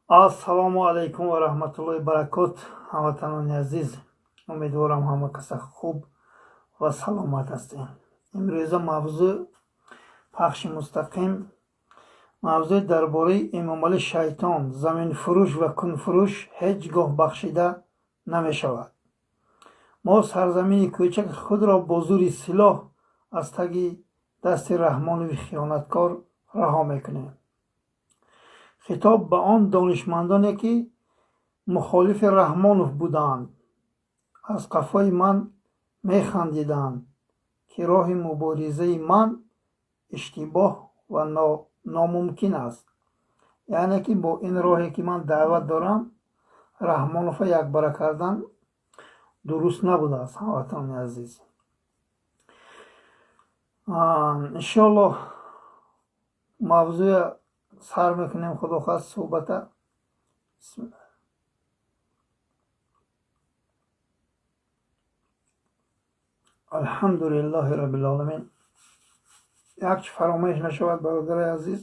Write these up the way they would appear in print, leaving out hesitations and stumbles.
Ассалому алайкум ва раҳматуллоҳи баракот, ҳамватанони азиз. Умедворам, ҳама каса хуб ва саломат ҳастед. Имрӯза мавзӯъ, пахши мустақим, мавзӯъ дар бораи Эмомалӣ шайтон, заминфурӯш ва кунфурӯш ҳеҷ гоҳ бахшида намешавад. Мо сарзамини кӯчаки худро бо зӯри силоҳ аз таги дасти Раҳмонови хиёнаткор раҳо мекунем. Хитоб ба он донишмандоне, ки мухолифи Раҳмонов буданд, аз қафои ман механдиданд, ки роҳи муборизаи ман иштибоҳ ва номумкин аст. Яъне ки бо ин роҳе, ки ман даъват дорам, Раҳмонова якбара кардан дуруст набудааст, ҳамватанони азиз. Иншоаллоҳ, мавзӯя сар мекунем, худо хост, суҳбата. Алҳамдулиллаҳи раббил. Як чи фаромӯш нашавад, бародарои азиз.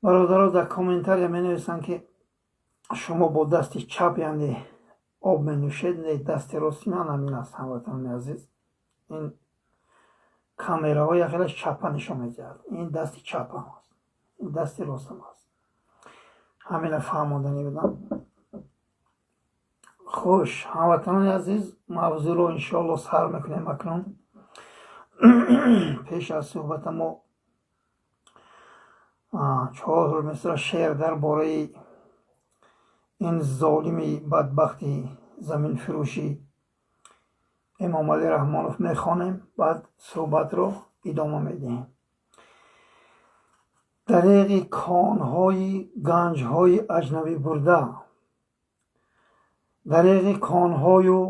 Бародаро дар комментария менависанд, ки шумо бо дасти чап, яъне, об менӯшед. Не, дасти рости ман ҳамин аст, ҳамватанони азиз. Ин камераҳо яхелаш чапа нишон медиҳад. Ин дасти чапам аст, ин дасти ростам аст. Ҳамина фаҳмоданӣ будам. Хуш, ҳамватанони азиз, мавзӯъро иншоалло сар мекунем. Акнун пеш аз суҳбата мо чор мисра шеър дар бораи ин золими бадбахти заминфурӯшӣ Эмомалӣ Раҳмонов мехонем, баъд суҳбатро идома медиҳем. Дареғи конҳои ганҷҳои аҷнабӣ бурда, дареғи конҳою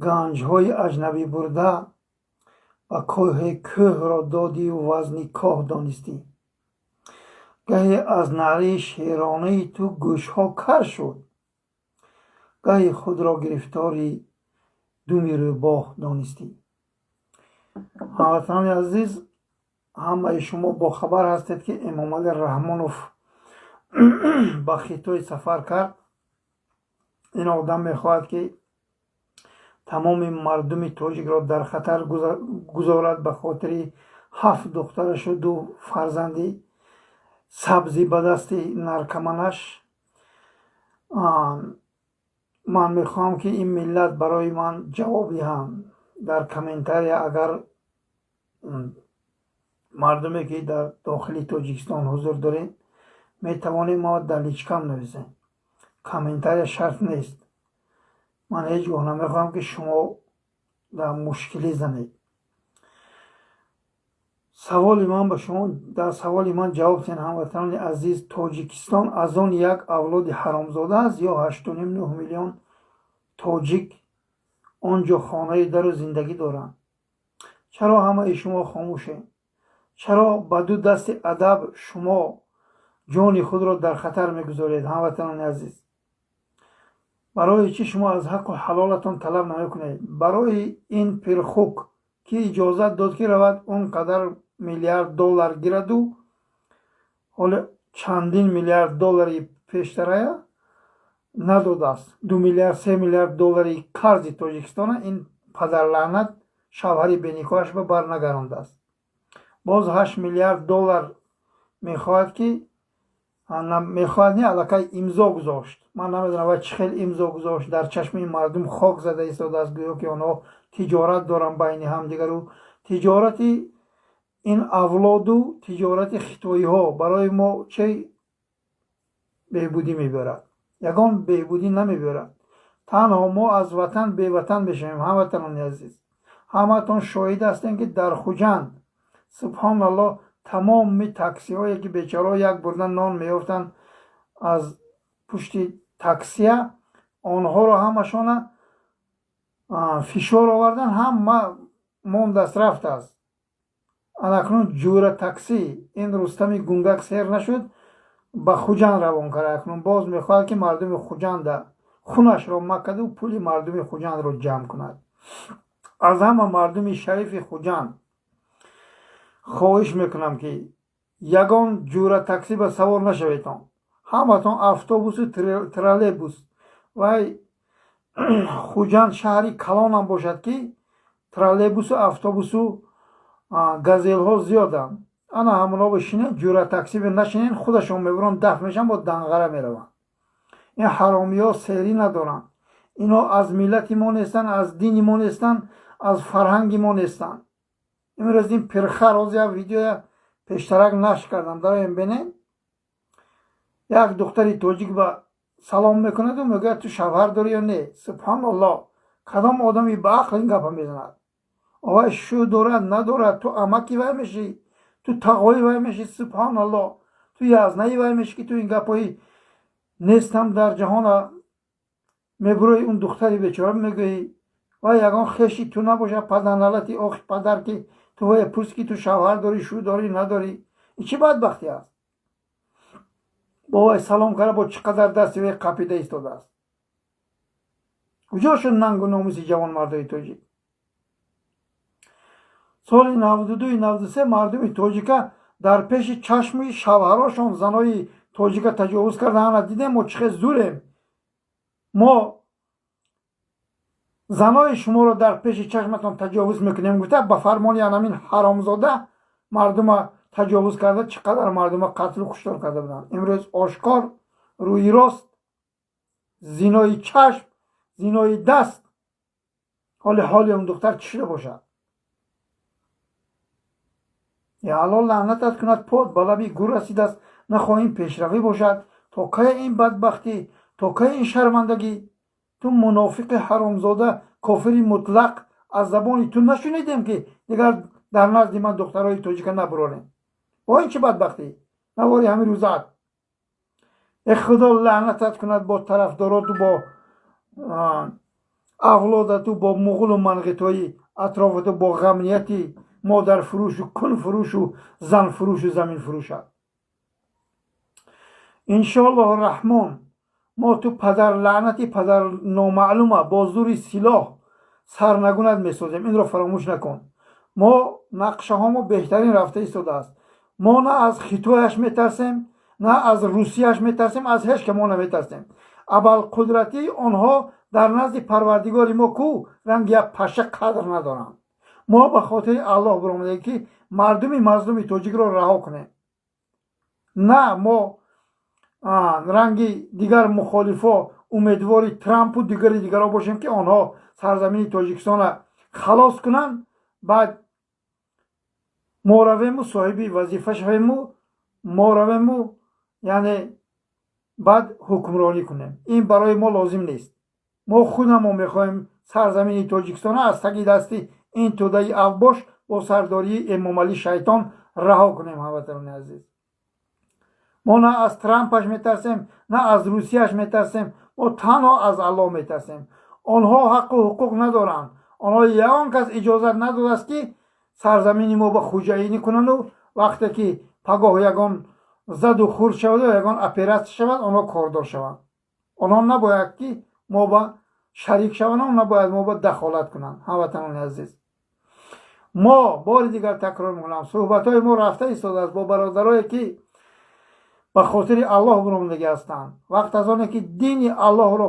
ганҷҳои аҷнабӣ бурда, ба кӯҳе кӯҳро додию вазни коҳ донистӣ. Гаҳе аз наъраи шеронаи ту гӯшҳо кар шуд, гаҳе худро гирифтори думи рӯбоҳ донистӣ. Ҳамватанони азиз, ҳамаи шумо бохабар ҳастед, ки Эмомалӣ Раҳмонов ба Хитой сафар кард. Ин одам мехоҳад, ки тамоми мардуми тоҷикро дар хатар гузорад ба хотири ҳафт духтарашу ду фарзанди сабзӣ ба дасти наркоманаш. Ман мехоҳам, ки ин миллат барои ман ҷавоб диҳанд дар комментария. Агар мардуме, ки дар дохили Тоҷикистон ҳузур доред, метавонед мо дар личкам нависед. Комментария шарт нест. Ман ҳеҷ гоҳ намехоҳам, ки шумо дар мушкилӣ занед. Саволи ман ба шумо, дар саволи ман ҷавоб диҳед, ҳамватанони азиз: Тоҷикистон аз он як авлоди ҳаромзода аст ё 8,5-9 миллион тоҷик он ҷо хонаи дару зиндагӣ доранд? Чаро ҳамаи шумо хомӯшед? Чаро ба ду дасти адаб шумо ҷони худро дар хатар мегузоред, ҳамватанони азиз? Барои чӣ шумо аз ҳаққу ҳалолатон талаб намекунед? Барои ин пирхук ки иҷозат дод, ки равад он қадар миллиард доллар гираду, ҳоло чандин миллиард доллари пештарая надодааст. 2 миллиард, 3 миллиард доллари қарзи Тоҷикистона ин падарлаънат шавҳари беникоҳаш ба бар нагарондааст. Боз 8 миллиард доллар мехоҳад, ки мехоҳад, не, аллакай имзо гузошт. Ман намедонам, вай чӣ хел имзо гузошт. Дар чашми мардум хок зада истодааст, гӯё ки онҳо тиҷорат доранд байни ҳамдигару. Тиҷорати ин авлоду тиҷорати хитоиҳо барои мо чӣ беҳбудӣ мебиёрад? Ягон беҳбудӣ намебиёрад. Танҳо мо аз ватан беватан мешавем. Ҳамватанони азиз, ҳамаатон шоҳид ҳастем, ки дар Хуҷанд, субҳоналлоҳ, тамоми таксиҳое, ки бечораҳо як бурда нон меёфтанд аз пушти таксия, онҳоро ҳамашона фишор овардан, ҳама мондааст, рафтааст. Анакнун ҷура таксӣ ин Рустами гунгак сер нашуд, ба Хуҷанд равон кард. Акнун боз мехоҳад, ки мардуми Хуҷанда хунашро макаду пули мардуми Хуҷандро ҷамъ кунад. Аз ҳама мардуми шарифи Хуҷанд хоҳиш мекунам, ки ягон ҷура таксӣ ба савор нашаведон. Ҳаматон автобусу троллейбус. Вай Хуҷанд шаҳри калонам бошад, ки троллейбусу автобусу газелҳо зиёданд. Ана ҳамоно бишинед, ҷура такси нашинед, худашон мебуранд, даф мешаванд, бо Данғара мераванд. Ин ҳаромиҳо серӣ надоранд. Ино аз миллати мо нестанд, аз дини мо нестанд, аз фарҳанги мо нестанд. Имрӯз ин пирхар ҳозир як видеоя пештарак нашр кардам, дароем, бинед. Як духтари тоҷик ба салом мекунаду мегӯяд: «Ту шавҳар дорӣ ё не?» Субҳаналлоҳ, кадом одами ба ақл ин гапа мезанад? Овай шу дорад, надорад, ту амаки вай мешӣ, ту тағои вай мешӣ. Субҳаналлоҳ, ту язнаи вай мешӣ, ки ту ин гапҳои нестам дар ҷаҳона мебурои, он духтари бечора мегӯӣ. Вай ягон хеши ту набошад, падарналати охи падар, ки ту вая пурсӣ, ки ту шавҳар дорӣ, шу дорӣ, надорӣ. Ин чӣ бадбахтӣ аст? Бо вай салом карда, бо чӣ қадар дасти вай қапида истодааст. Куҷо шуд нангу номуси ҷавонмардои тоҷик? Соли 92, 93 мардуми тоҷика дар пеши чашми шавҳарошон занои тоҷика таҷовуз карда. Ана дидем, мо чӣ хел зурем. Мо занои шуморо дар пеши чашматон таҷовуз мекунем, гуфта, ба фармони анамин ҳаромзода мардума таҷовуз карда, чӣ қадар мардума қатлу куштор карда буданд. Имрӯз ошкор, рӯи рост, зинои чашм, зинои даст. Ҳоли ҳоли он духтар чӣ шуда бошад? Я Алло, лаънатат кунад, под ба лаби гур расидааст. Нахоҳем пешравӣ бошад. То кая ин бадбахтӣ, то кая ин шармандагӣ? Ту мунофиқи ҳаромзода, кофири мутлақ, аз забони ту нашунидем, ки дигар дар назди ман духтарои тоҷика набурорем. Бо ин чӣ бадбахтӣ? Навори ҳамин рӯзаат. Э Худо лаънатат кунад бо тарафдороту, бо авлодату, бо муғулу манғитҳои атрофату, бо ғамнияти модарфурӯшу кунфурӯшу занфурӯшу заминфурӯшат. Иншоаллоҳу раҳмон, мо ту падар лаънати падар номаълума бо зури силоҳ сарнагунат месозем. Инро фаромӯш накун. Мо нақшаҳомо беҳтарин рафта истодааст. Мо на аз Хитояш метарсем, на аз Русияш метарсем, аз ҳеч ка мо наметарсем. Абарқудратии онҳо дар назди Парвардигори мо ку ранги як паша қадр надоранд. Мо ба хотири Аллоҳ биромадем, ки мардуми мазлуми тоҷикро раҳо кунем. На мо ранги дигар мухолифо умедвори Трампу дигари дигарро бошем, ки онҳо сарзамини Тоҷикистона халос кунанд, баъд мо равему соҳиби вазифа шавему, мо равему, яъне баъд ҳукмронӣ кунем. Ин барои мо лозим нест. Мо худамо мехоҳем сарзамини Тоҷикистона аз таги дасти ин тӯдаи авбош бо сардории Эмомалӣ шайтон раҳо кунем. Ҳамватанони азиз, мо на аз Трампаш метарсем, на аз Русияш метарсем, мо танҳо аз Аллоҳ метарсем. Онҳо ҳаққу ҳуқуқ надоранд. Онҳо ягон кас иҷозат надодааст, ки сарзамини мо ба хуҷаинӣ кунанду вақте ки пагоҳ ягон заду хурд шаваду ягон оператсия шавад, онҳо кордор шаванд. Онҳо набояд, ки мо ба шарик шаванд, набояд мо ба дахолат кунанд. Ҳамватанони азиз, мо бори дигар такрор мекунам, суҳбатҳои мо рафта истодааст бо бародарое, ки ба хотири Аллоҳ биромадагӣ ҳастанд. Вақт аз оне ки дини Аллоҳро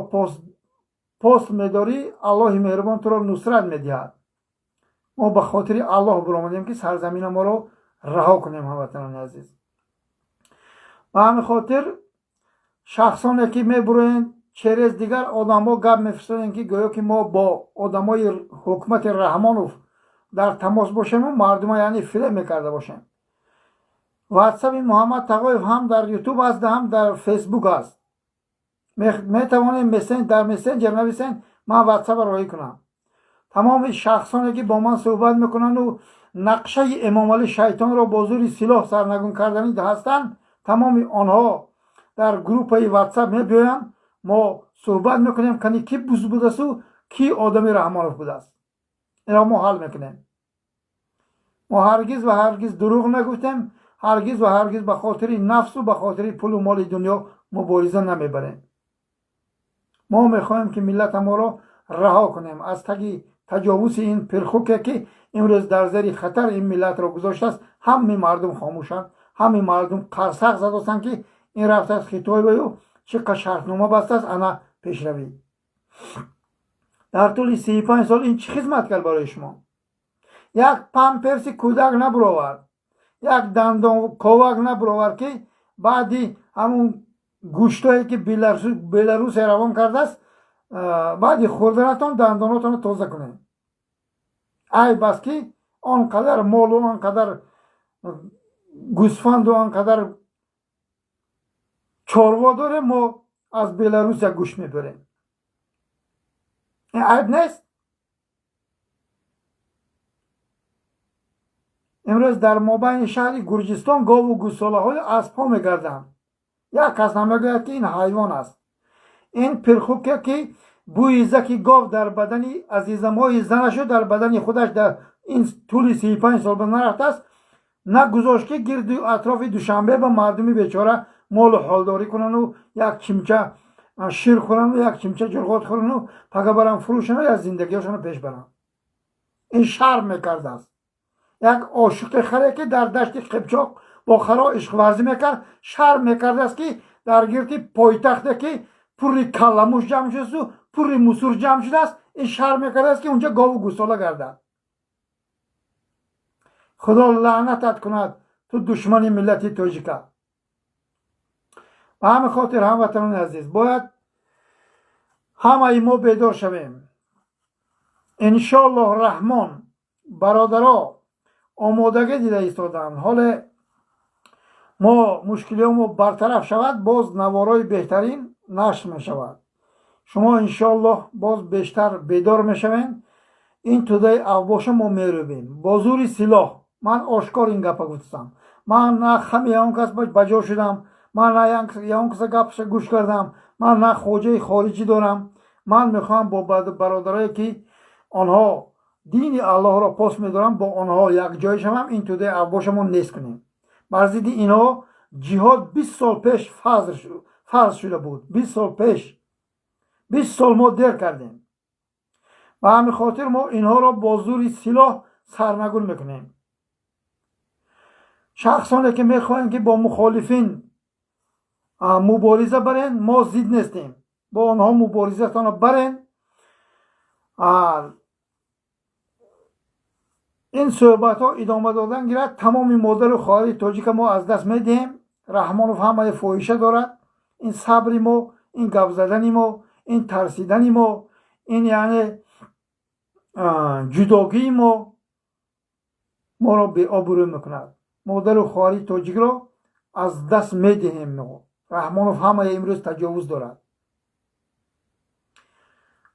пост медорӣ, Аллоҳи меҳрубон туро нусрат медиҳад. Мо ба хотири Аллоҳ биромадем, ки сарзамина моро раҳо кунем. Ҳамватанони азиз, ба ҳамин хотир шахсоне, ки мебуроянд, через дигар одамҳо гап мефирстодем, ки гӯё ки мо бо одамои ҳукумати Раҳмонов дар тамос бошему мардума, яъне, фиреб мекарда бошем. Ватсаби Муҳаммад Тағоев ҳам дар Ютуб аст, ҳам дар Фейсбук аст. Метавонед дар мессенҷер нависен, ман ватсаба роҳӣ кунам. Тамоми шахсоне, ки бо ман суҳбат мекунанду нақшаи Эмомалӣ шайтонро бо зури силоҳ сарнагун карданӣ ҳастанд, тамоми онҳо дар группаи Ватсап мебиёянд, мо суҳбат мекунем, кани ки буз будасту ки одами Раҳмонов будааст. Инро мо ҳал мекунем. Мо ҳаргиз ва ҳаргиз дурӯғ нагуфтем, ҳаргиз ва ҳаргиз ба хотири нафсу ба хотири пулу моли дунё мубориза намебарем. Мо мехоҳем, ки миллата моро раҳо кунем аз таги таҷовузи ин пирхуке, ки имрӯз дар зери хатар ин миллатро гузоштааст. Ҳамаи мардум хомӯшанд, ҳамаи мардум қарсақ задостанд, ки Ин рафтааст Хитой баю чӣ қа шартнома бастааст, ана пешравӣ. Дар тӯли 35 сол ин чӣ хизмат кард барои шумо? Як памперси кӯдак набуровард, як дандонковак набуровард, ки баъди ҳамун гӯштое, ки Беларусия равон кардааст, баъди хӯрданатон дандонотонро тоза кунед. Айб аст, ки он қадар молу, он қадар гӯсфанду, он қадар чорво дорем, мо аз Беларусия гӯшт мебарем. Ин айб нест? Имрӯз дар мобайни шаҳри Гурҷистон гову гӯсолаҳои аспҳо мегарданд. Як кас намегӯяд, ки ин ҳайвон аст. Ин пирхуке, ки бӯи заки гов дар бадани азизамои занашу дар бадани худаш дар ин тӯли 35 сол ба нарафтааст, нагузошт, ки гирду атрофи Душанбе ба мардуми бечора молу ҳолдорӣ кунану як чимча шир хӯрану як чимча ҷурғот хӯрану пага баран фурӯшану я зиндагиҳошонро пеш баранд. Ин шарм мекардааст. Як ошиқи харе, ки дар дашти Қипчоқ бо харо ишқварзӣ мекард, шарм мекардааст, ки дар гирди пойтахте, ки пурри калламуш ҷамъ шудасту пурри мусур ҷамъ шудааст, ин шарм мекардааст, ки унҷа гову гӯсола гардад. Худо лаънатат кунад, ту душмани миллати тоҷика. Ба ҳамин хотир, ҳамватанони азиз, бояд ҳамаи мо бедор шавем. Иншоаллоҳ Раҳмон, бародаро омодагӣ дида истоданд. Ҳоле мо мушкилиҳомо бартараф шавад, боз наворои беҳтарин нашр мешавад. Шумо иншоаллоҳ боз бештар бедор мешавем. Ин тӯдаи авбоша мо мерӯбем бо зури силоҳ. Ман ошкор ин гапа гуфтам. Ман на хами ягон кас ба ҷо шудам, ман на ягон каса гапаша гӯш кардам, ман на хоҷаи хориҷӣ дорам. Ман мехоҳам бо бародарое, ки онҳо дини Аллоҳро пос медоранд, бо онҳо якҷой шавам, ин тӯдаи авбоша мо нест кунем. Бар зидди инҳо ҷиҳод 20 сол пеш фарз шуда буд. 20 сол пеш, 20 сол мо дер кардем. Ба ҳамин хотир мо инҳоро бо зури силоҳ сарнагун мекунем. Шахсоне, ки мехоҳем, ки бо мухолифин мубориза барен, мо зид нестем. Бо онҳо муборизатонро барен. Ин суҳбатҳо идома додан гирад, тамоми модару хоҳари тоҷика мо аз даст медиҳем. Раҳмонов ҳамаи фоҳиша дорад. Ин сабри мо, ин гап задани мо, ин тарсидани мо, ин яъне ҷудогии мо моро беобрӯ мекунад. Модару хоҳари тоҷикро аз даст медиҳем мо. Раҳмонов ҳамаи имрӯз таҷовуз дорад.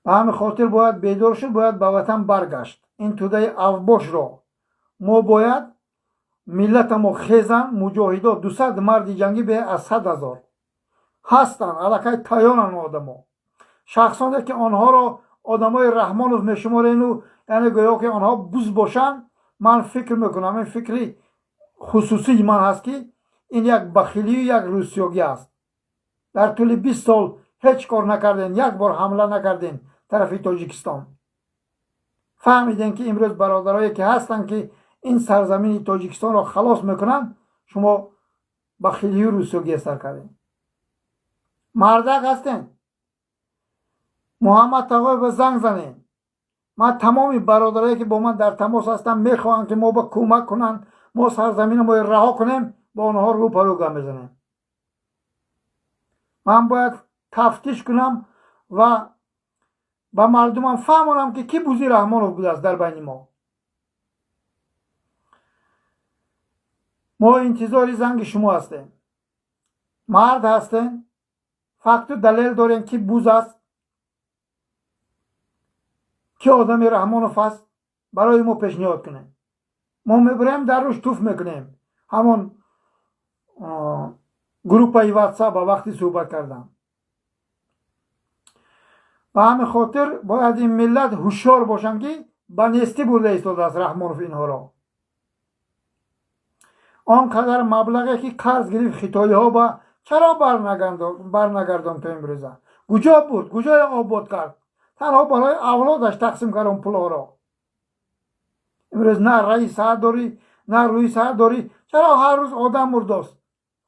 Ба ҳамин хотир бояд бедор шуд, бояд ба ватан баргашт. Ин тӯдаи авбошро мо бояд миллатамо хезан, муҷоҳидо, 200 марди ҷангӣ бе аз 100 000 ҳастанд, аллакай тайёранд одамо. Шахсоне, ки онҳоро одамои Раҳмонов мешуморену, яъне гӯё ки онҳо буз бошанд, ман фикр мекунам, ин фикри хусусии ман ҳаст, ки ин як бахилию як рӯсиёгӣ аст. Дар тӯли 20 сол ҳеҷ кор накардем, як бор ҳамла накардем тарафи Тоҷикистон. Фаҳмидем, ки имрӯз бародарое, ки ҳастанд, ки ин сарзамини Тоҷикистонро халос мекунанд, шумо бахилию рӯсиёгӣ сар кардем. Мардак ҳастем, Муҳаммад Тағоева занг занем. Ман тамоми бародарое, ки бо ман дар тамос ҳастанд, мехоҳанд, ки мо ба кӯмак кунанд, мо сарзаминаморо раҳо кунем, бо онҳо рӯ ба рӯ гап мезанем. Ман бояд тафтиш кунам ва ба мардумам фаҳмонам, ки кӣ бузи Раҳмонов будааст дар байни мо. Мо интизори занги шумо ҳастем. Мард ҳастем, факту далел дорем, ки буз аст, ки одами Раҳмонов аст, барои мо пешниҳод кунем. Мо мебурем, дар рӯш туф мекунем. Ҳамон группаи Ватсап ба вақти суҳбат кардам. Ба ҳамин хотир бояд ин миллат ҳушёр бошанд, ки ба нестӣ бурда истодааст Раҳмонов инҳоро. Он қадар маблағе, ки қарз гирифт хитоиҳо, ба чаро барнагардон то имрӯза? Куҷо бурд, куҷое обод кард? Танҳо барои авлодаш тақсим кард он пулҳоро. Имрӯз на раи саат дорӣ, на рӯи саат дорӣ. Чаро ҳар рӯз одам мурдост,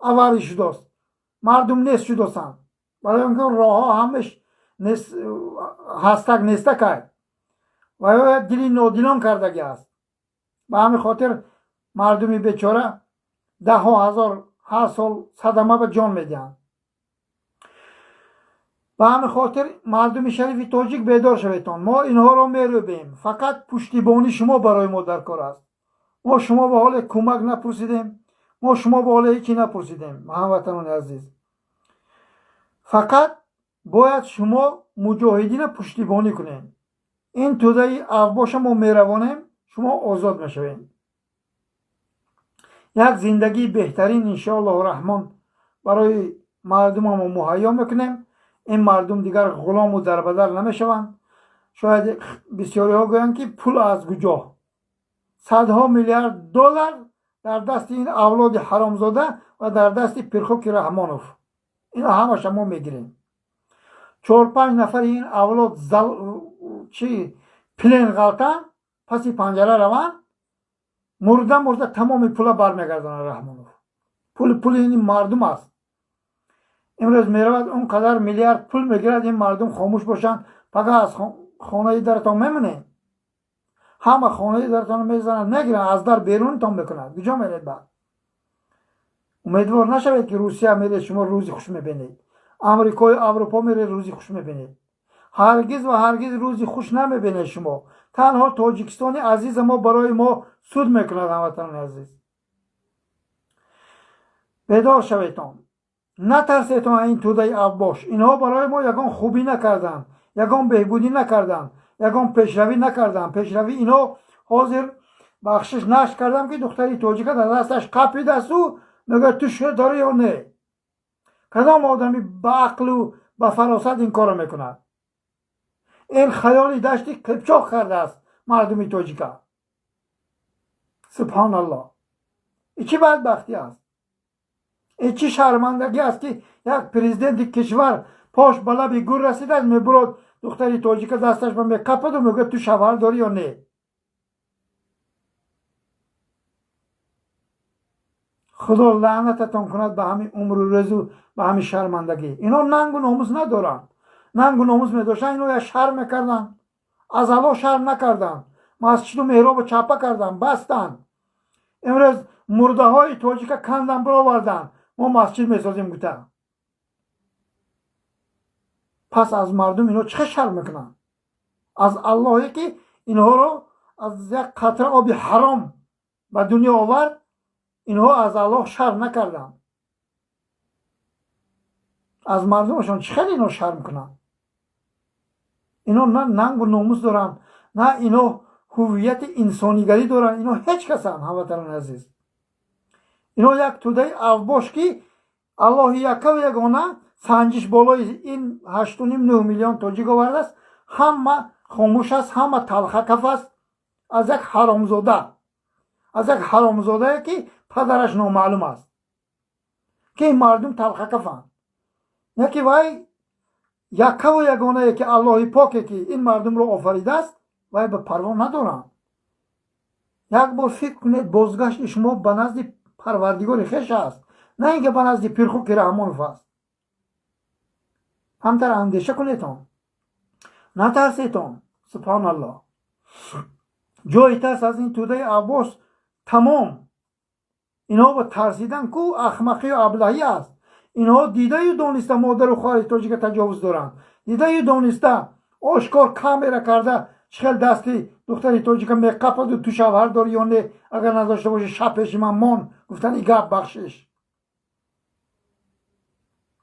аварӣ шудост? Мардум нест шудосанд, барои он ки роҳҳо ҳамаш ҳастак нестакай ва ё дили нодилон кардагӣ аст. Ба ҳамин хотир мардуми бечора даҳҳо ҳазор ҳар сол садама ба ҷон медиҳанд. Ба ҳамин хотир мардуми шарифи тоҷик, бедор шаветон. Мо инҳоро мерӯбем, фақат пуштибонии шумо барои мо дар кор аст. Мо шумо ба ҳоле кӯмак напурсидем, мо шумо ба ҳоле ҳечи напурсидем, ҳамватанони азиз. Фақат бояд шумо муҷоҳидина пуштибонӣ кунем. Ин тӯдаи авбоша мо меравонем, шумо озод мешавед. Як зиндагии беҳтарин, иншоаллоҳу раҳмон, барои мардумамо муҳайё мекунем. Ин мардум дигар ғулому дарбадар намешаванд. Шояд бисёриҳо гӯянд, ки пул аз куҷо? Садҳо миллиард доллар дар дасти ин авлоди ҳаромзода ва дар дасти Пирхуки Раҳмонов. Ино ҳамаша мо мегирем. Чор-панҷ нафари ин авлод чи плен ғалтан, паси панҷара раванд, мурда мурда тамоми пула бармегардонад Раҳмонов. Пули пули ин мардум аст. Имрӯз меравад, он қадар миллиард пул мегирад, ин мардум хомӯш бошанд, пага аз хонаи даратон мемонед. Ҳама хонаи даратон мезанад, мегиранд, аз дар берунтон мекунад. Куҷо меред баъд? Умедвор нашавед, ки Русия меред, шумо рӯзи хуш мебинед, Амрикою Аврупо меред, рӯзи хуш мебинед. Ҳаргиз ва ҳаргиз рӯзи хуш намебинед шумо. Танҳо Тоҷикистони азиза мо барои мо суд мекунад. Ҳамватанони азиз, бедор шаветон, натарсетон ин тӯдаи авбош. Инҳо барои мо ягон хубӣ накарданд, ягон беҳбудӣ накарданд, ягон пешравӣ накарданд. Пешравӣ инҳо ҳозир, бахшиш, нашр кардам, ки духтари тоҷика дар дасташ қапидасту мегӯяд: «Ту шӯ дорӣ ё не?» Кадом одами ба ақлу ба фаросат ин корро мекунад? Ин хаёли Дашти Қипчоқ кардааст мардуми тоҷика. Субҳоналлоҳ, и чӣ бадбахтӣ аст, и чӣ шармандагӣ аст, ки як президенти кишвар пош ба лаби гур расидааст, мебурод, духтари тоҷика дасташ ба меқападу мегӯяд: «Ту шавҳар дорӣ ё не?» Худо лаънататон кунад ба ҳамин умру рӯзу ба ҳамин шармандагӣ. Инҳо нангу номус надоранд. Нангу номус медоштанд, инҳо як шарм мекарданд. Аз Аллоҳ шарм накарданд, масҷиду меҳробо чапа карданд, бастанд. Имрӯз мурдаҳои тоҷика кандан бироварданд, мо масҷид месозем гуфта. Пас аз мардум инҳо чӣ хел шарм мекунанд? Аз Аллоҳе, ки инҳоро аз як қатра оби ҳаром ба дунё овард, инҳо аз Аллоҳ шарм накарданд. Аз мардумашон чӣ хел инҳо шарм кунанд? Инҳо на нангу номус доранд, на инҳо ҳуввияти инсонигарӣ доранд. Инҳо ҳеҷ касанд. Ҳамватанони азиз, инҳо як тӯдаи авбош, ки Аллоҳи яккаву ягона санҷиш болои ин 8,5-9 миллион тоҷик овардааст. Ҳама хомӯш аст, ҳама талхакаф аст аз як ҳаромзода, аз як ҳаромзодае, ки падараш номаълум аст, ки ин мардум талхакафанд. Яки вай яккаву ягонае, ки Аллоҳи поке, ки ин мардумро офаридааст, вай ба парво надоранд. Як бор фикр кунед, бозгашти шумо ба назди Парвардигори хеш аст, на ин ки ба назди Пирхуки Раҳмонов аст. Ҳамтар андеша кунедон, натарсетон. Субҳоналлоҳ, ҷои тарс аз ин тӯдаи авбош тамом. Инҳо ба тарсидан ку ахмақию аблаҳӣ аст. Инҳо дидаю дониста модару хоҳари тоҷика таҷовуз доранд, дидаю дониста, ошкор камера карда, чӣ хел дасти духтари тоҷика меқападу: «Ту шавҳар дорӣ ё не? Агар надошта бошӣ, шаб пеши ман мон», гуфтани гап. Бахшиш,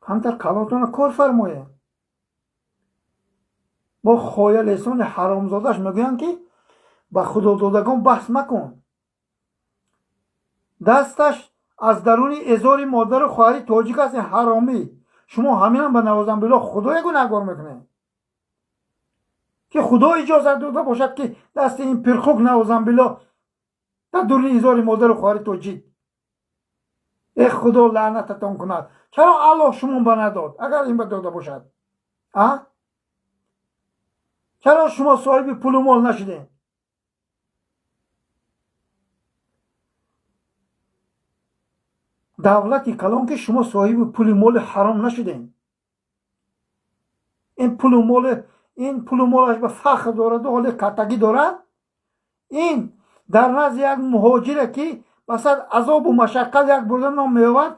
камтар калотона кор фармоед. Бо хоялесони ҳаромзодаш мегӯянд, ки ба худододагон баҳс макун. Дасташ аз даруни эзори модару хоҳари тоҷик аст ин ҳаромӣ. Шумо ҳаминам ба наъузубиллоҳ Худое гунаҳгор мекунед, ки Худо иҷозат дода бошад, ки дасти ин пирхук, наъузубиллоҳ, дар дуруни изори модару хоҳари тоҷик. Э, Худо лаънататон кунад! Чаро Аллоҳ шумо ба надод, агар ин ба дода бошад? А чаро шумо соҳиби пулу мол нашудем? Давлати калон ки шумо соҳиби пули моли ҳаром нашудем. Ин пулу моли, ин пулу молаш ба фахр дораду ҳоле каттагӣ дорад. Ин дар назди як муҳоҷире ки ба сад азобу машаққат як бурда ном меовард,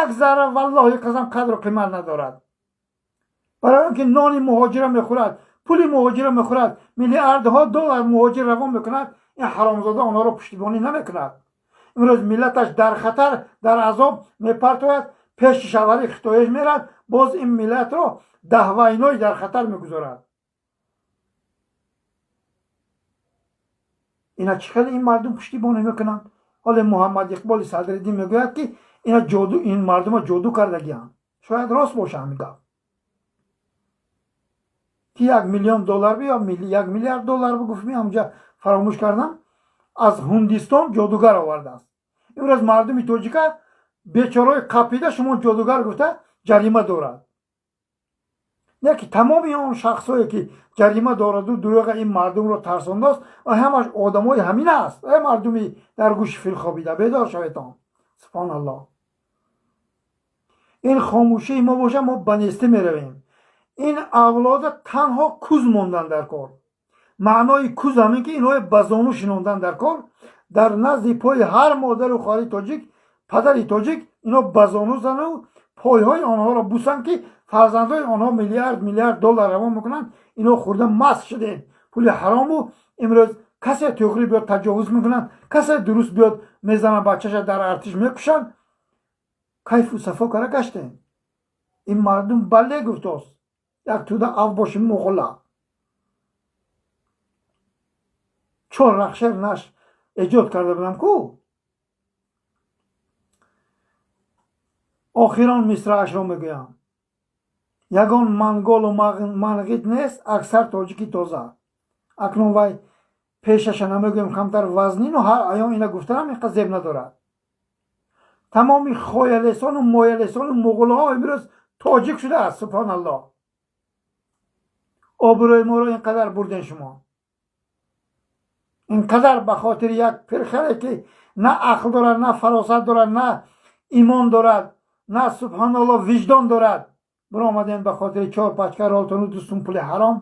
як зарра валлоҳи қасам қадру қимат надорад. Барои он ки нони муҳоҷира мехӯрад, пули муҳоҷира мехӯрад, миллиардҳо доллар муҳоҷир равон мекунад, ин ҳаромзода онҳоро пуштибонӣ намекунад. Имрӯз миллаташ дар хатар, дар азоб мепартояд, пеши шавҳари хитояш мерад, боз ин миллатро даҳвайной дар хатар мегузорад. Ина чӣ хеле ин мардум пуштибонӣ мекунанд? Ҳоле Муҳаммад Иқболи Садриддин мегӯяд, ки ина ҷоду, ин мардума ҷоду кардагианд. Шояд рост боша ҳамин гап, ки 1 миллион доллар ё 1 миллиард доллар бигуфт, ҳамҷа фаромӯш кардам, аз Ҳиндистон ҷодугар овардааст. Имрӯз мардуми тоҷика бечораи қапида шумо ҷодугар гуфта ҷарима дорад. Не ки тамоми он шахсое ки ҷарима дораду дурӯға ин мардумро тарсондааст, ва ҳамаш одамои ҳамин аст. Э мардуми дар гӯши фил хобида, бедор шаветон. Субҳоналлоҳ. Ин хомӯшии мо боша, мо ба нестӣ меравем. Ин авлода танҳо куз мондан дар кор. Маънои куз ҳамин ки инҳое ба зону шинондан дар кор, дар назди пои ҳар модару хоҳари тоҷик, падари тоҷик ино ба зону зану пойҳои онҳоро бусанд, ки фарзандҳои онҳо миллиард миллиард доллар равон мекунанд. Ино хӯрда маст шудем пули ҳарому. Имрӯз касе тӯғрӣ биёд таҷовуз мекунанд, касе дуруст биёд мезананд, бачаша дар артиш мекушанд. Кайфу сафо кара гаштем. Ин мардум бале гуфтост, як тӯда авбоши муғула чор рахшер наш эҷод карда будам ку. Охирон мисраашро мегӯям: ягон манголу манғит нест, аксар тоҷики тоза. Акнун вай пешаша намегӯем, камтар вазнину ҳар аён ина гуфтанам инқа зеб надорад. Тамоми хоялесону моялесону муғулҳо имрӯз тоҷик шудааст. Субҳоналлоҳ. Обрӯи моро ин қадар бурден шумо, ин қадар ба хотири як пирхаре ки на ақл дорад, на фаросат дорад, на имон дорад, на субҳоналлоҳ виҷдон дорад, биромадем ба хотири чор пачка ролтону 2 сум пули ҳаром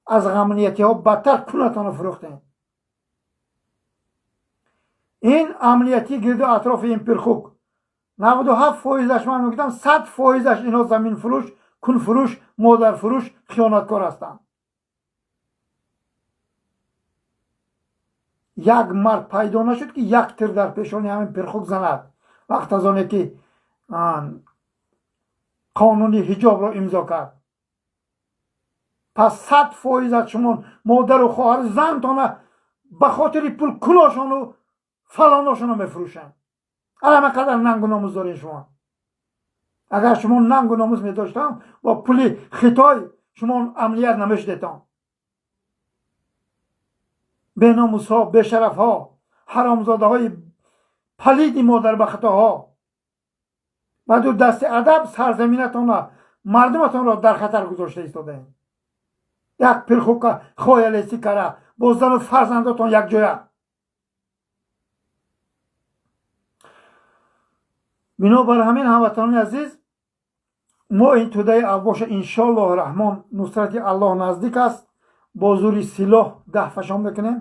аз ғамниятиҳо бадтар кунатонро фурӯхтем. Ин амниятӣ гирду атрофи ин пирхук 97%-аш, ман мегӯям 100%-аш ино заминфурӯш, кунфурӯш, модарфурӯш, хиёнаткор ҳастанд. Як мард пайдо нашуд ки як тир дар пешони ҳамин пирхук занад, вақт аз оне ки қонуни ҳиҷобро имзо кард. Пас 100% аз шумо модару хоҳару зантона ба хотири пул куношону фалоношоно мефурӯшанд. Ана қадар нангу номус доред шумо. Агар шумо нангу номус медоштам, бо пули Хитой шумо амният намешудетон. Беномусҳо, бешарафҳо, ҳаромзодаҳои палиди модарбахтоҳо баъду дасти адаб сарзаминатонро, мардуматонро дар хатар гузошта истодаем. Як пирхука хоялесӣ кара бо зану фарзандотон якҷоя. Бинобар ҳамин, ҳамватанони азиз, мо ин тӯдаи авбоша иншоаллоҳ раҳмон, нусрати Аллоҳ наздик аст, бо зури силоҳ даҳфашон мекунем,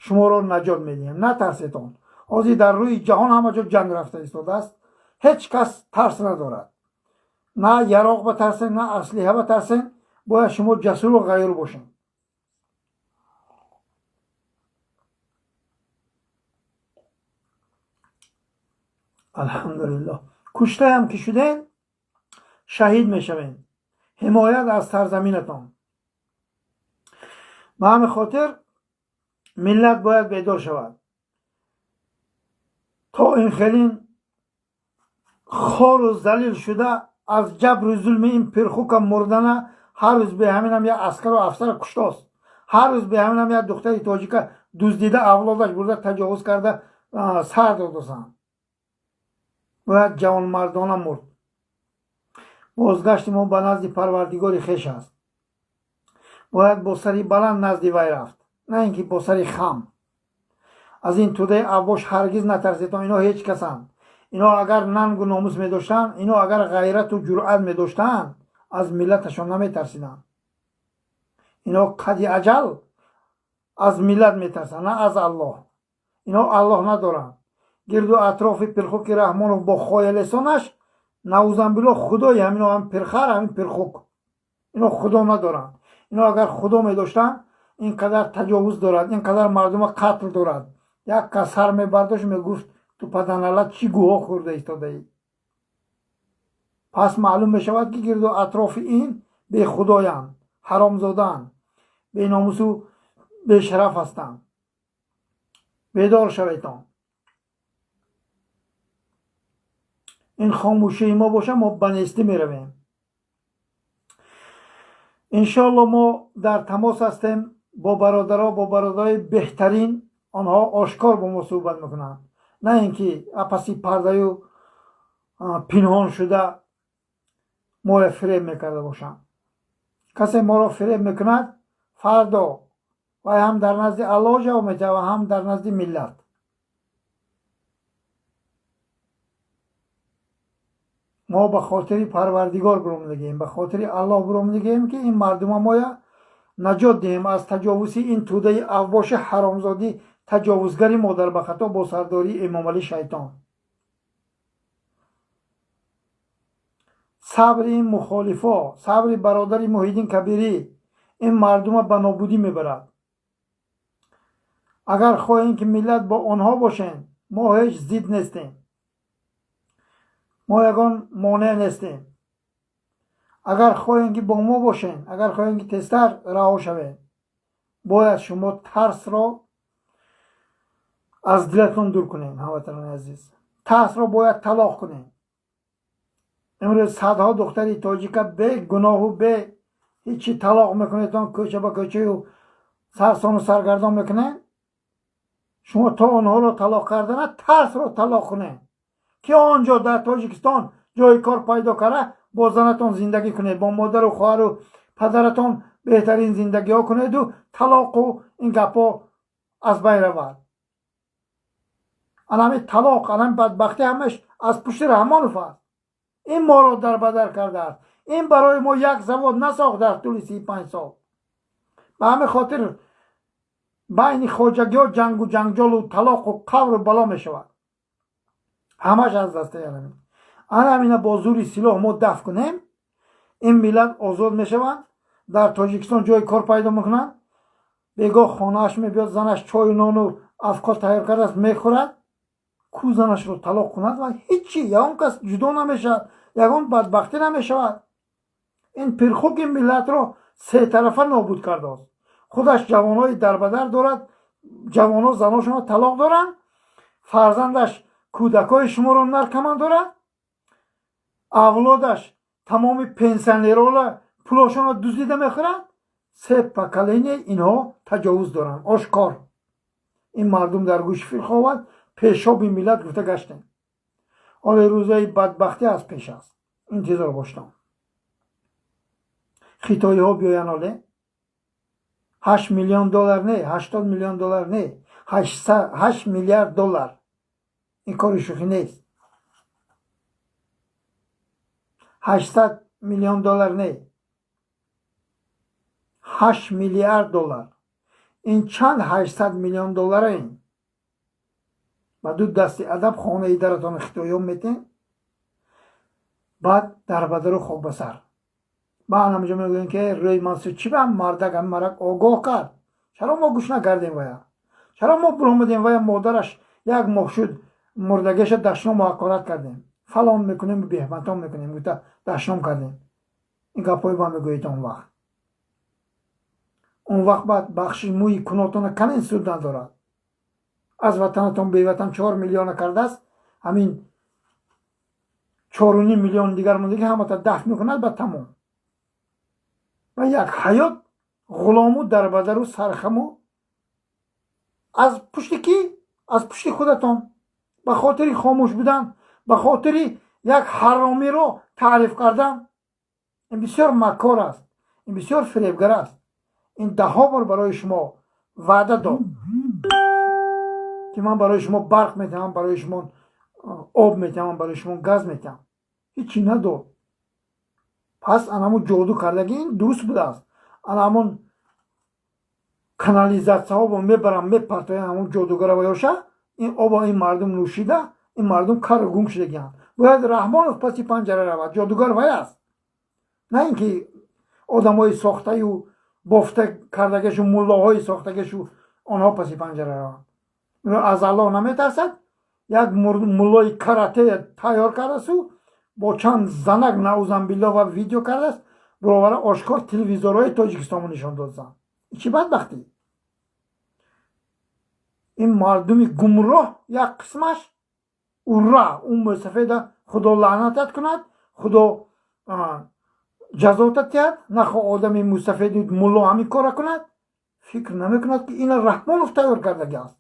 шуморо наҷот медиҳем. Натарсетон. Ҳозир дар рӯи ҷаҳон ҳама ҷо ҷанг рафта истодааст, ҳеҷ кас тарс надорад. На яроқ батарсен, на аслиҳа батарсен, бояд шумо ҷасуру ғайюр бошед. Алҳамдулиллоҳ. Куштаам ки шуден, шаҳид мешавем. Ҳимоят аз сарзаминатон. Ба ҳамин хотир миллат бояд бедор шавад. То ин хелин хору залил шуда аз ҷабру зулми ин пирхука мурдана, ҳар рӯз беҳаминам як аскару афсара куштост, ҳар рӯз беҳаминам як духтари тоҷика дуздида авлодаш бурда таҷовуз карда сар додосанд. Бояд ҷавонмардона мурд. Бозгашти мо ба назди Парвардигори хеш аст. Бояд бо сари баланд назди вай рафт, на ин ки бо сари хам. Аз ин тӯдаи авбош ҳаргиз натарсетон, ино ҳеҷ касанд. Ино агар нангу номус медоштанд, ино агар ғайрату ҷуръат медоштанд, аз миллаташон наметарсиданд. Ино қади аҷал аз миллат метарсанд, на аз Аллоҳ. Ино Аллоҳ надоранд. Гирду атрофи Пирхуки Раҳмонов бо хоялесонаш, наузанбилло, худои ҳамино ҳам пирхар, ҳамин пирхук. Ино худо надоранд. Ино агар худо медоштанд, ин қадар таҷовуз дорад, ин қадар мардума қатл дорад, як кас сар мебардошт, мегуфт: «Ту паданалат чӣ гӯҳо хӯрда истодаӣ?» Пас маълум мешавад, ки гирду атрофи ин бехудоянд, ҳаромзодаанд, беномусу бешараф ҳастанд. Бедор шаветон. Ин хомӯшии мо боша, мо ба нестӣ меравем. Иншоалло, мо дар тамос ҳастем бо бародаро, бо бародарои беҳтарин. Онҳо ошкор бо мо суҳбат мекунанд, на ин ки паси пардаю пинҳон шуда моя фиреб мекарда бошанд. Касе моро фиреб мекунад, фардо вай ҳам дар назди Аллоҳ ҷавоб медиҳад ва ҳам дар назди миллат. Мо ба хотири Парвардигор биромадагием, ба хотири Аллоҳ биромадагием, ки ин мардума моя наҷот диҳем аз таҷовузи ин тӯдаи авбоши ҳаромзодӣ, таҷовузгари модарбахато бо сардории Эмомалӣ шайтон. Сабри ин мухолифо, сабри бародари Муҳиддин Кабирӣ ин мардума ба нобудӣ мебарад. Агар хоҳем, ки миллат бо онҳо бошем, мо ҳеҷ зид нестем, мо ягон монеъ нестем. Агар хоҳем, ки бо мо бошем, агар хоҳем, ки тезтар раҳо шавем, бояд шумо тарсро аз дилатон дур кунем. Ҳамватанони азиз, тарсро бояд талоқ кунем. Имрӯз садҳо духтари тоҷика бегуноҳу бе ҳечи талоқ мекунедон, кӯча ба кӯчаю сарсону саргардон мекунед. Шумо то онҳоро талоқ кардана тарсро талоқ кунед, ки он ҷо дар Тоҷикистон ҷои кор пайдо карда, бо занатон зиндагӣ кунед, бо модару хоҳару падаратон беҳтарин зиндагиҳо кунеду талоқу ин гапҳо аз байн равад. Анами талоқ, анами бадбахтӣ ҳамаш аз пушти Раҳмонов аст. Ин моро дарбадар кардааст. Ин барои мо як завод насохт дар тӯли 35 сол. Ба ҳамин хотир байни хоҷагиҳо ҷангу ҷанҷолу талоқу қавру бало мешавад. Ҳамаш аз дастаи анамин. Ана ҳамина бо зури силоҳ мо дафт кунем, ин миллат озод мешаванд, дар Тоҷикистон ҷои кор пайдо мекунанд. Бегоҳ хонааш мебиёд, занаш чою нону афкор тайёр кардааст, мехӯрад. Ку занашро талоқ кунад ва ҳечи, ягон кас ҷудо намешавад, ягон бадбахтӣ намешавад. Ин пирхук ин миллатро сетарафа нобуд кардааст. Худаш ҷавонҳои дарбадар дорад, ҷавонҳо заношонро талоқ доранд, фарзандаш кӯдакҳои шуморо наркаман дорад, авлодаш тамоми пенсионерҳоро пулошонро дуздида мехӯрад. Се поколение инҳо таҷовуз доранд ошкор. Ин мардум дар гӯши фил ховад, пешоби миллат гуфта гаштем. Ҳоле рӯзаи бадбахтӣ аз пеш аст, интизор боштам. Хитоиҳо биёянд, ҳоле 8 миллион доллар не, 80 миллион доллар не, 8 миллиард доллар. Ин кори шӯхӣ нест. 800 миллион доллар не, 8 миллиард доллар. Ин чанд 800 миллион доллара? Ин ба ду дасти адаб хонаи даратон хитоиён метен, баъд дарбадару хокбасар. Баъд ҳамҷо мегӯем, ки рӯи Мансур чӣ ба мардак ҳами марак огоҳ кард? Чаро мо гӯш накардем вая? Чаро мо биромадем вая модараш як моҳ шуд мурдагиаша дашному ҳақорат кардем, фалон мекунем, беҳматон мекунем гуфта дашном кардем? Ин гапҳои ба мегӯед он вақт. Он вақт баъд бахши мӯи кунотона канин суд надорад. Аз ватанатон беватан 4 миллиона кардааст, ҳамин 4,5 миллион дигар мондаги ҳамата дафт мекунад, ба тамом, ва як ҳаёт ғулому дарбадару сархаму. Аз пушти кӣ? Аз пушти худатон. Ба хотири хомӯш будан, ба хотири як ҳаромиро таъриф кардан. Ин бисёр маккор аст, ин бисёр фиребгар аст. Ин даҳҳо бор барои шумо ваъда дод, ки ман барои шумо барқ медиҳам, барои шумо об метиҳам, ман барои шумо газ метиҳам. Ҳичи надод. Пас анамун ҷоду кардаги ин дуруст будааст. Ана ҳамон канализатсияҳо мебарам, мепартоям ҳамон ҷодугара ва ёша, ин оба ин мардум нӯшида, ин мардум кару гум шудагианд. Бояд Раҳмонов паси панҷара равад, ҷодугар вай аст, на ин ки одамҳои сохтаю бофта кардагишу, муллоҳои сохтагишу, онҳо паси панҷара раванд. Аз Аллоҳ наметарсад, як муллои карате тайёр кардасту бо чанд занак, наузанбилло, ва видео кардааст, баровара ошкор телевизорҳои Тоҷикистонро нишон доданд. Чӣ бадбахтӣ! Ин мардуми гумроҳ як қисмаш, ура, он мӯсафеда Худо лаънатат кунад, Худо ҷазотат диҳад. Нахо одами мӯсафеду мулло ҳамин кора кунад, фикр намекунад, ки ина Раҳмонов тайёр кардаги аст.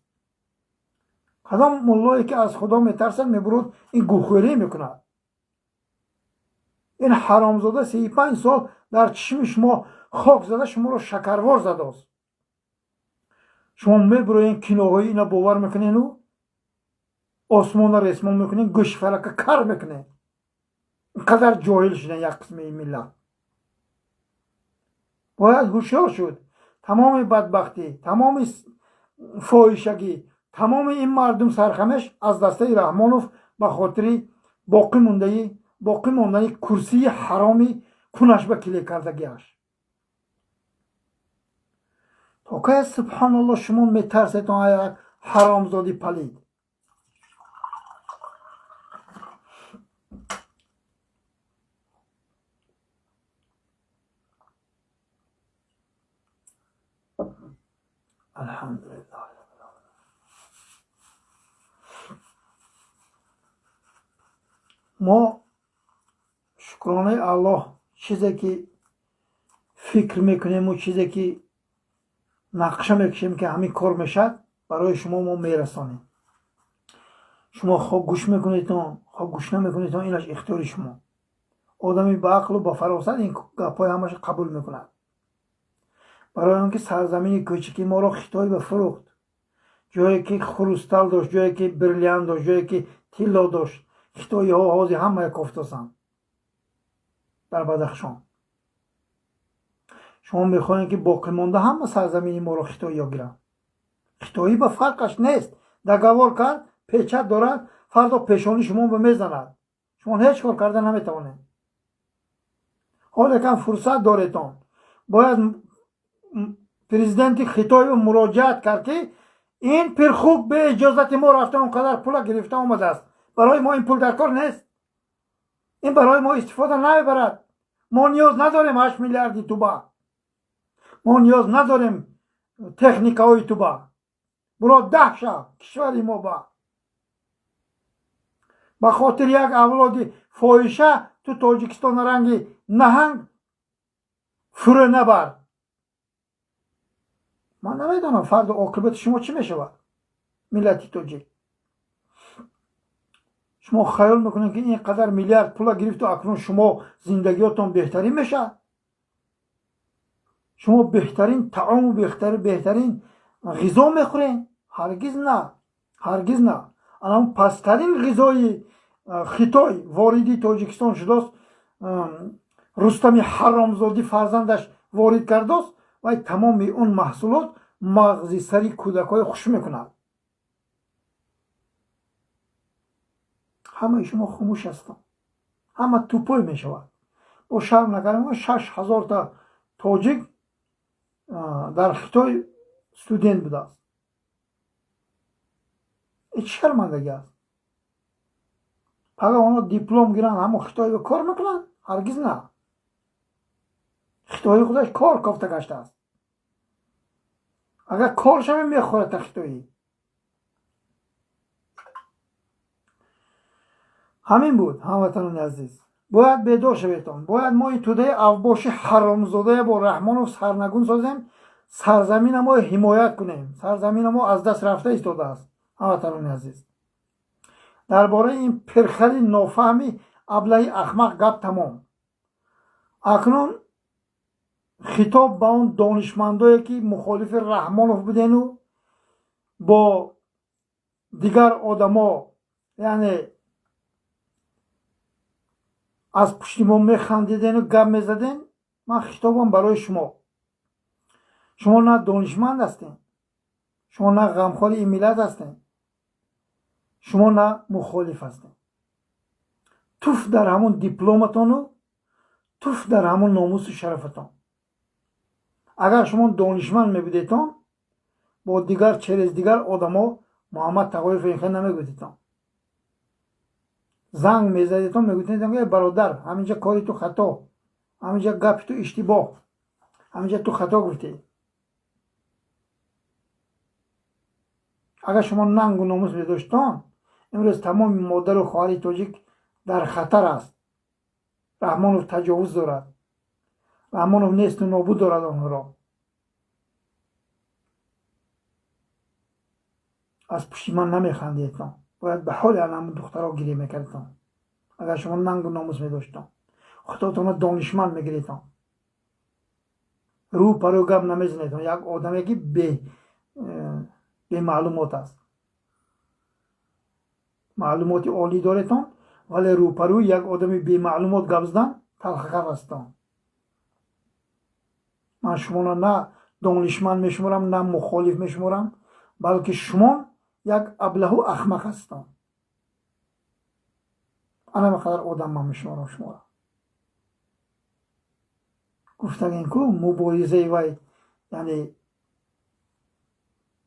Кадом муллое ки аз Худо метарсад, мебурод ин гӯхӯрӣ мекунад? Ин ҳаромзода 35 сол дар чишми шумо хок зада, шуморо шакарвор задааст. Шумо мебуроен, киноҳои ина бовар мекунену осмонро ресмон мекунен, гӯши фалака кар мекунен. Инқадар ҷоҳил шудан як қисми ин миллат. Бояд ҳушёр шуд. Тамоми бадбахтӣ, тамоми фоҳишагӣ, тамоми ин мардум сархамеш аз дастаи Раҳмонов ба хотири боқӣ мондани курсии ҳароми кунаш ба киле кардагиаш. То кая, субҳоналло, шумо метарсетон, як ҳаромзоди палид? Алҳамдулиллаҳ. Мо, шукронаи Аллоҳ, чизе ки фикр мекунему, чизе ки нақша мекушем, ки ҳамин кор мешавад, барои шумо мо мерасонем. Шумо хо гӯш мекунедон, хо гӯш намекунедон, инаш ихтиёри шумо. Одами ба ақлу ба фаросат ин гапҳои ҳамаша қабул мекунад. Барои он ки сарзамини кӯчики моро Хитой ба фурӯхт, ҷое ки хрустал дошт, ҷое ки бриллиант дошт, ҷое ки тилло дошт, хитоиҳо ҳозир ҳамая кофтосанд дар Бадахшон. Шумо мехоҳем, ки боқимонда ҳама сарзамини моро хитоиҳо гиранд. Хитоӣ ба фарқаш нест, договор кард, печать дорад, фардо пешони шумо ба мезанад, шумо ҳеҷ кор карда наметавонед. Ҳол якам фурсат доредон, бояд президенти Хитой муроҷиат кард, ки ин пирхук бе иҷозати мо рафта, он қадар пула гирифта омадааст. Барои мо ин пул дар кор нест, ин барои мо истифода намебарад. Мо ниёз надорем 8 миллиарди туба, мо ниёз надорем техникаҳои туба. Буро даҳ ша кишвари мо ба хотири як авлоди фоҳиша ту Тоҷикистон ранги наҳанг фурӯ набар. Ман намедонам, фардо оқибати шумо чӣ мешавад, миллати тоҷик. Шумо хаёл мекунед, ки ин қадар миллиард пула гирифту акнун шумо зиндагиётон беҳтарин мешавад, шумо беҳтарин таому беҳтарин ғизо мехӯред? Ҳаргиз на, ҳаргиз на. Анам пасттарин ғизои Хитой вориди Тоҷикистон шудааст, Рустами ҳаромзодӣ фарзандаш ворид кардааст. Вай тамоми он маҳсулот мағзи сари кӯдакҳои хуш мекунад. Ҳамаи шумо хомӯш ҳастанд, ҳама тупой мешавад. Бо шарм накардам, 6000-та тоҷик дар Хитой студент будааст. Чӣ шармандагӣ аст! Пага онҳо диплом гиранд, ҳамон Хитойба кор мекунанд? Ҳаргиз на. Хитои худаш кор кофта гаштааст. Агар кор шаве, мехӯрад та хитоӣ. Ҳамин буд, ҳамватанони азиз. Бояд бедор шаветон. Бояд мо ин тӯдаи авбоши ҳаромзодая бо Раҳмонов сарнагун созем, сарзамина мо ҳимоят кунем. Сарзамина мо аз даст рафта истодааст, ҳамватанони азиз. Дар бораи ин пирхари нофаҳми аблаҳи ахмақ гап тамом. Акнун хитоб ба он донишмандое, ки мухолифи Раҳмонов будену бо дигар одамо, яъне Аз пушти мо механдидену гап мезаден. Ман хитобам барои шумо. Шумо на донишманд ҳастем, шумо на ғамхори ин миллат ҳастем, шумо на мухолиф ҳастем. Туф дар ҳамон дипломатону туф дар ҳамон номусу шарафатон. Агар шумо донишманд мебудетон, бо дигар через дигар одамо Муҳаммад Тағоев инхел намегуфтетон. Занг мезадетон, мегуфтетон ки бародар, ҳаминҷа кори ту хато, ҳаминҷа гапи ту иштибоҳ, ҳаминҷа ту хато гуфтӣ. Агар шумо нангу номус медоштон, имрӯз тамоми модару хоҳари тоҷик дар хатар аст. Раҳмонов таҷовуз дорад, Раҳмонов несту нобуд дорад онҳоро. Аз пушти ман намехандедтон, бояд ба ҳоли ҳамон духтаро гиря мекардетон. Агар шумо нангу номус медоштон, худотонро донишманд мегиретон, рӯ парӯ гап намезанедон. Як одаме ки бемаълумот аст, маълумоти олӣ доретон, вале рӯпарӯи як одами бемаълумот гап задан талхакар ҳастон. Ман шуморо на донишманд мешуморам, на мухолиф мешуморам, балки шумо як аблаҳу ахмақ ҳастон. Ана қадар одам ман мешуморам шуморо. Гуфтагин ку муборизаи вай яъне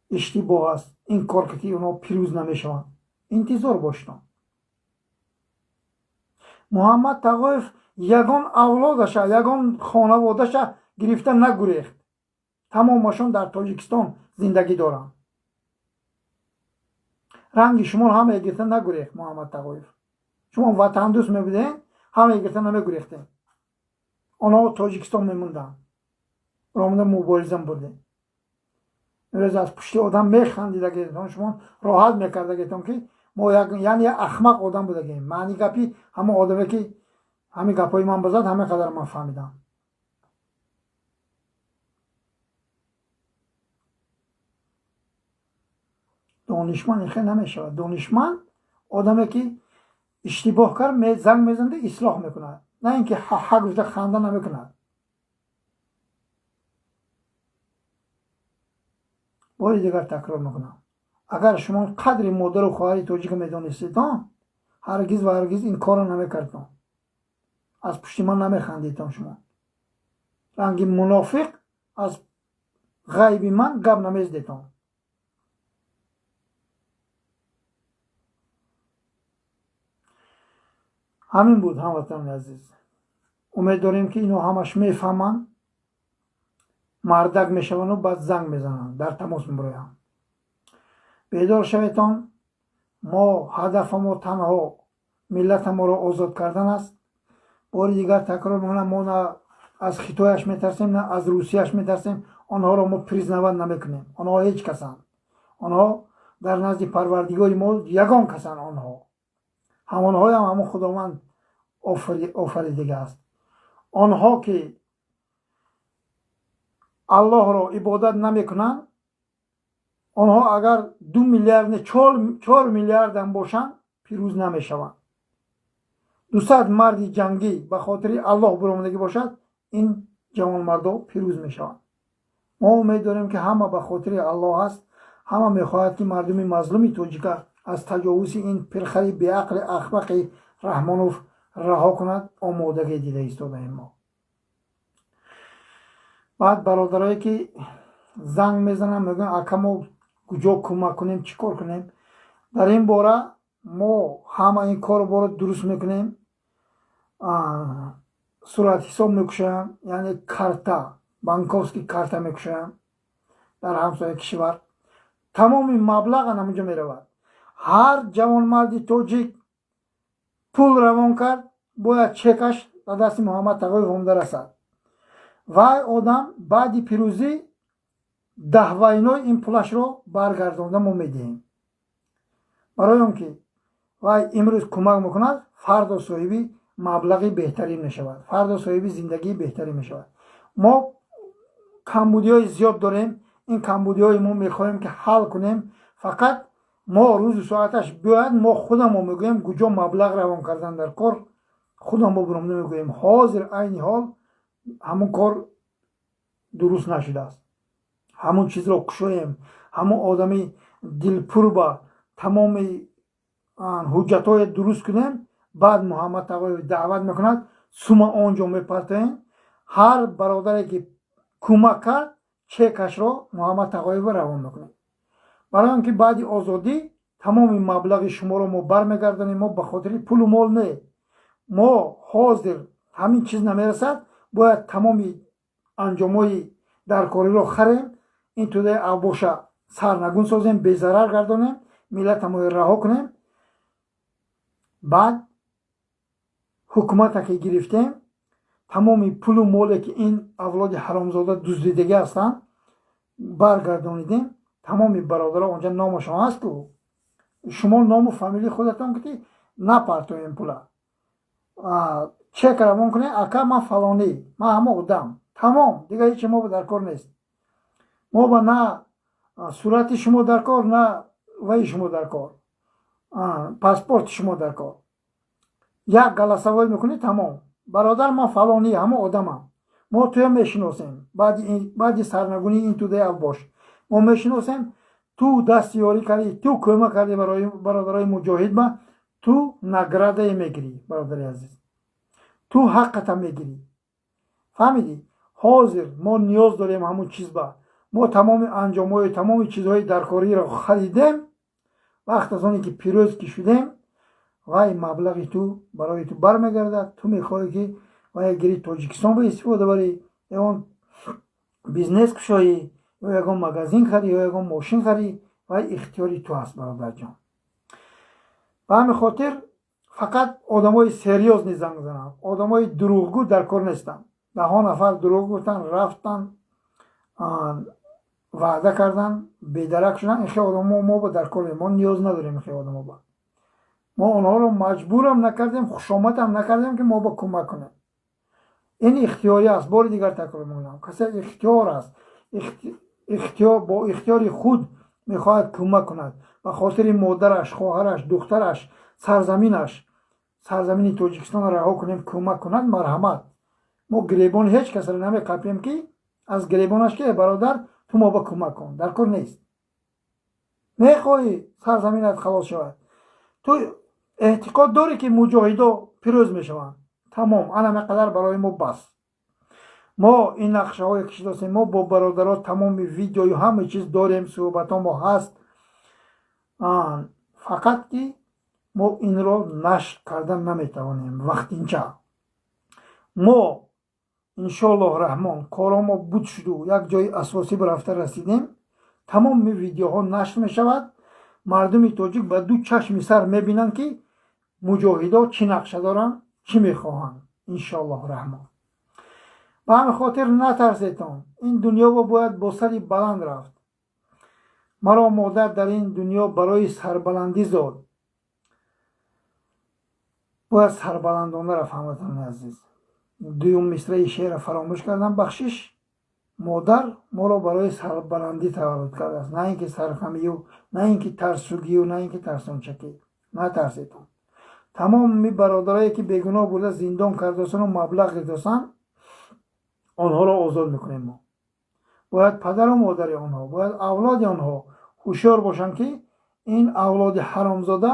иштибоҳ аст, ин кор ки онҳо пирӯз намешаванд. Интизор боштон. Муҳаммад Тағоев ягон авлодаша, ягон хонаводаша гирифта нагурехт. Тамомашон дар Тоҷикистон зиндагӣ доранд. Ранги шумо ҳамае гирифта нагурехт Муҳаммад Тағоев. Шумо ватандӯст мебудем, ҳамае гирифта намегурехтем. Онҳо Тоҷикистон мемонданд. Ромада мубориза бурдем. Имрӯз аз пушти одам механдидагетон, шумо роҳат мекардагетон ки мо яъне як ахмақ одам будагем. Маъни гапи ҳамон одаме ки ҳамин гапҳои ман бизад, ҳамин қадар ман фаҳмидам. Донишманд инхел намешавад. Донишманд одаме ки иштибоҳ кард, занг мезанад, ислоҳ мекунад, на ин ки ҳа гуфта ханда намекунад. Бори дигар такрор мекунам, агар шумо қадри модару хоҳари тоҷика медонистедон, ҳаргиз ва ҳаргиз ин корро намекардтон. Аз пушти ман намехандидтон. Шумо ранги мунофиқ аз ғайби ман гап намезадетон. Ҳамин буд, ҳамватанони азиз. Умед дорем ки ино ҳамаш мефаҳманд, мардак мешаванду баъд занг мезананд, дар тамос мебароянд. Бедор шаветон. Мо ҳадафамо танҳо миллатаморо озод кардан аст. Бори дигар такрор мекунам, мо на аз Хитояш метарсем, на аз Русияш метарсем. Онҳоро мо признават намекунем. Онҳо ҳеҷ касанд. Онҳо дар назди Парвардигори мо ягон касанд. Онҳо ҳамонҳоям ҳамон Худованд офаридига аст. Онҳо ки Аллоҳро ибодат намекунанд, онҳо агар 2 миллиард не 4 миллиардам бошанд, пирӯз намешаванд. 200 марди ҷангӣ ба хотири Аллоҳ биромадагӣ бошад, ин ҷавонмардо пирӯз мешаванд. Мо умед дорем ки ҳама ба хотири Аллоҳ аст, ҳама мехоҳад ки мардуми мазлуми тоҷика аз таҷовузи ин пирхари беақли ахмақи Раҳмонов раҳо кунад. Омодагӣ дида истодаем мо. Баъд бародарое ки занг мезананд, мегӯянд ака мо куҷо кӯмак кунем, чӣ кор кунем, дар ин бора мо ҳама ин кору боро дуруст мекунем. Суратҳисоб мекушоям, яъне карта, банковский карта мекушоям дар ҳамсоя кишвар. Тамоми маблағ ҳамонҷо меравад. Ҳар ҷавонмарди тоҷик пул равон кард, бояд чекаш ба дасти Муҳаммад Тағоев омада расад. Вай одам баъди пирӯзӣ даҳвайнои ин пулашро баргардонда мо медиҳем. Барои он ки вай имрӯз кӯмак мекунад, фардо соҳиби маблағи беҳтарин мешавад, фардо соҳиби зиндагии беҳтарин мешавад. Мо камбудиҳои зиёд дорем. Ин камбудиҳои мо мехоҳем ки ҳал кунем. Фақат мо рӯзу соаташ биёяд, мо худамо мегӯем куҷо маблағ равон кардан дар кор, Худам мо биромада мегӯем, ҳозир айни ҳол ҳамон кор дуруст нашудааст. Ҳамон чизро кушоем, ҳамон одами дилпурба тамоми ҳуҷҷатҳое дуруст кунем, баъд Муҳаммад Тағоев даъват мекунад, сума он ҷо мепартоем. Ҳар бародаре ки кӯмак кард, чекашро Муҳаммад Тағоева равон мекунем. Барои он ки баъди озодӣ тамоми маблағи шуморо мо бармегардонем. Мо ба хотири пулу мол не, мо ҳозир ҳамин чиз намерасад, бояд тамоми анҷомҳои даркориро харем, ин тӯдаи авбоша сарнагун созем, безарар гардонем, миллатаморо раҳо кунем. Баъд ҳукумата ки гирифтем, тамоми пулу моле ки ин авлоди ҳаромзода дуздидагӣ ҳастанд, баргардонидем. Тамоми бародаро онҷа номашон ҳаст ку, шумо ному фамилии худатон ки напартоем, пула чек равон кунем: «Ака, ман фалонӣ, ман ҳама одам». Тамом, дигар ҳечи мо дар кор нест. Мо ба на сурати шумо дар кор, на ваи шумо дар кор, паспорти шумо дар кор. Як голосовой мекунӣ, тамом: «Бародар, ман фалонӣ, ҳама одамам». Мо туя мешиносем, баъди сарнагунии ин тӯдаи авбош мо мешиносем. Ту дасти ёрӣ кардӣ, ту кӯмак кардӣ барои бародарои муҷоҳид, ба ту наградае мегирӣ. Бародари азиз, ту ҳаққата мегирӣ, фаҳмидӣ? Ҳозир мо ниёз дорем ҳамун чиз ба. Мо тамоми анҷомҳои, тамоми чизҳои даркориро харидем. Вақт аз оне ки пирӯз ки шудем, вай маблағи ту барои ту бармегардад. Ту мехоҳӣ ки вай гири, Тоҷикистон ба истифода барӣ, ягон бизнес кушоӣ ё ягон магазин харӣ ё ягон мошин харӣ, вай ихтиёри ту аст, бародарҷон. Ба ҳамин хотир фақат одамои серьёзный занг зананд, одамои дурӯғгӯ дар кор нестанд. Даҳо нафар дурӯғ гуфтанд, рафтанд, ваъда карданд, бедарак шуданд. Ин хел одамо мо ба дар кор, мо ниёз надорем ин хел одамо ба. Мо онҳоро маҷбурам накардем, хушомадам накардем ки мо ба кӯмак кунем. Ин ихтиёрӣ аст, бори дигар такрор мекунам. Касе ихтиёр аст, бо ихтиёри худ мехоҳад кӯмак кунад ба хотири модараш, хоҳараш, духтараш, сарзаминаш, сарзамини Тоҷикистонро раҳо кунем, кӯмак кунад, марҳамат. Мо гиребони ҳеҷ касро намеқапем ки аз гиребонаш ки: «Бародар, ту мо ба кӯмак кун». Дар кор нест. Мехоҳӣ сарзаминат халос шавад, ту эътиқод дорӣ ки муҷоҳидо пирӯз мешаванд, тамом, ана қадар барои мо бас. Мо ин нақшаҳое кашидастем, мо бо бародаро тамоми видеою ҳама чиз дорем, суҳбатҳо мо ҳаст, фақат ки мо инро нашр кардан наметавонем вақтинча. Мо иншоаллоҳ раҳмон коромо буд шуду як ҷои асосӣ рафта расидем, тамоми видеоҳо нашр мешавад. Мардуми тоҷик ба ду чашми сар мебинанд ки муҷоҳидо чӣ нақша доранд, чӣ мехоҳанд, иншоаллоҳ раҳмон. Ба ҳамин хотир натарсетон, ин дунёро бояд бо сари баланд рафт. Маро модар дар ин дунё барои сарбаландӣ зод, бояд сарбаландона рафт. Ҳамватанони азиз, дуюм мисраи шеъра фаромӯш кардам, бахшиш. Модар моро барои сарбаландӣ таваллуд кардааст, на ин ки сархамию, на ин ки тарсугию, на ин ки тарсончакӣ. Натарсетон. Тамоми бародарое ки бегуноҳ буда зиндон кардасану маблағ гирифтасанд, онҳоро озод мекунем. Мо бояд падару модари онҳо, бояд авлоди онҳо ҳушёр бошанд ки ин авлоди ҳаромзода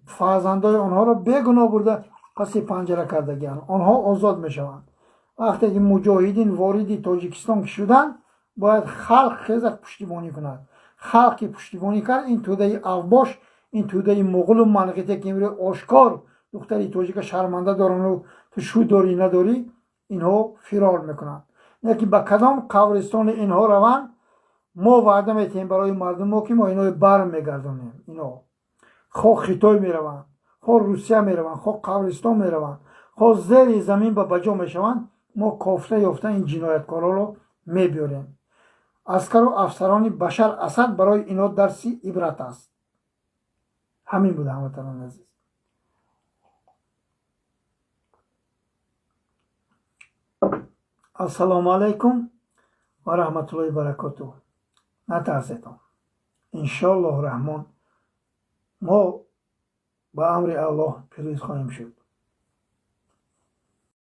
фарзандои онҳоро бегуноҳ бурда паси панҷара кардагианд. Онҳо озод мешаванд. Вақте ки муҷоҳидин вориди Тоҷикистон ки шуданд, бояд халқ хезак пуштибонӣ кунад. Халқ ки пуштибонӣ кард, ин тӯдаи авбош, ин тӯдаи муғулу манғите ки имрӯз ошкор духтари тоҷика шарманда дорану ту шу дорӣ надорӣ, инҳо фирор мекунанд. Не ки ба кадом қабристони инҳо раванд, мо ваъда метиҳем барои мардумо ки мо инҳои бармегардонем. Ино хо Хитой мераванд, хо Русия мераванд, хо қабристон мераванд, хо зери замин ба баҷо мешаванд, мо кофта ёфта ин ҷинояткороро мебиёрем. Аскару афсарони Башар Асад барои инҳо дарси ибрат аст. Ҳамин буда, ҳамватанони азиз. Ассалому алайкум ва раҳматуллоҳи баракотуҳ. Натарсетон, иншоаллоҳ раҳмон мо ба амри Аллоҳ пирӯз хоҳем шуд.